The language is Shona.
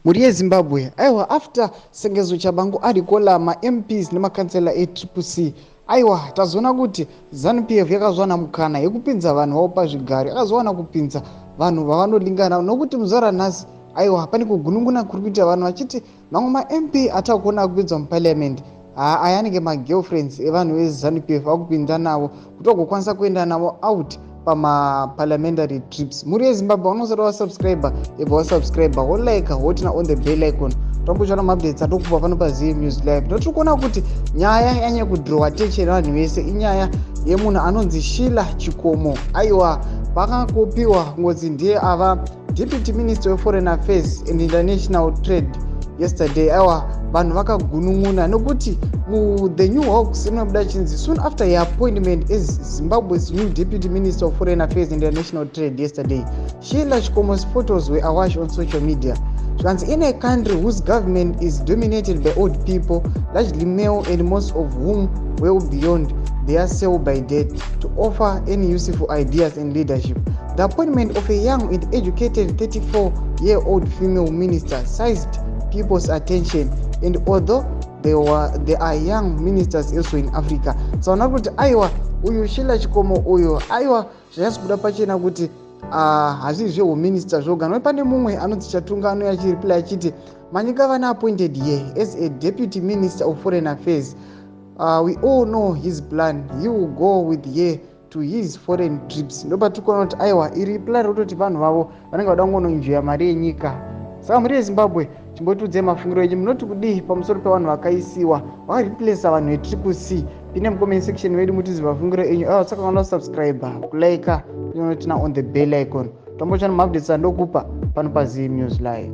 Mhuri yeZimbabwe, aiwa, after Sengezo Tshabangu arecalla maMPs nemakansela eTriple C, aiwa, tazoona kuti ZANU PF yakazowana mukana yekupinza vanhu vavo pazvigaro, yakazowana kupinza vanhu vavanolingana, nokuti muzuva ranhasi, aiwa, pane kugununguna kuri kuita vanhu vachiti mamwe maMP atakuona kupinzwa muparliament, aya anenge magirlfriends evanhu veZANU PF, akupinda navo kuti vagokwanisa kuenda navo out pamaparliamentary trips. Mhuri yeZimbabwe, vanosati wasubscribe, ibva wasubscribe, wolike, woturn on the bell icon, tombochiona maupdates atokupa pano paZive News Live. Ndotiri kuona kuti nyaya yanyanya kudraw attention vanhu vese inyaya yemunhu anonzi Sheila Chikomo. Aiwa, pakangopiwa ngodzi ndiye ava deputy minister weforeign affairs and international trade yesterday, aiwa, vanhu vakagunun'una nokuti muThe New Hawks inobuda chinzi, "Soon after her appointment as Zimbabwe's new deputy minister of foreign affairs and international trade yesterday, Sheila Chikomo's photos were awash on social media." Zvikanzi, "In a country whose government is dominated by old people, largely male and most of whom well beyond their sell by date to offer any useful ideas and leadership, the appointment of a young and educated 34-year-old female minister seized people's attention. And although there are young ministers also in Africa." Saona kuti, aiwa, uyu Sheila Chikomo uyu, aiwa, zvanyatsobuda pachena kuti hazviri zveuminista zvoga. Noi pane mumwe anonzi Chatunga anouya achireply achiti, "Manyika appointed here as a deputy minister of foreign affairs. We all know his plan. He will go with her to his foreign trips." Ndopatiri kuona kuti, aiwa, iri plan rokutoti vanhu vavo vanenge vada kungonoenjoya mari yenyika. Saka mhuri yeZimbabwe, chimbotiudzai mafungiro enyu, munoti kudii pamusoro pevanhu vakaisiwa vakareplaca vanhu veTriple C? Pinde mucomment section vedu mutizi mafungiro enyu. Aiwa, saka kana kusubscribe, kulike, unoturn on the bell icon, tombochana maupdates andokupa pano paZive News Live.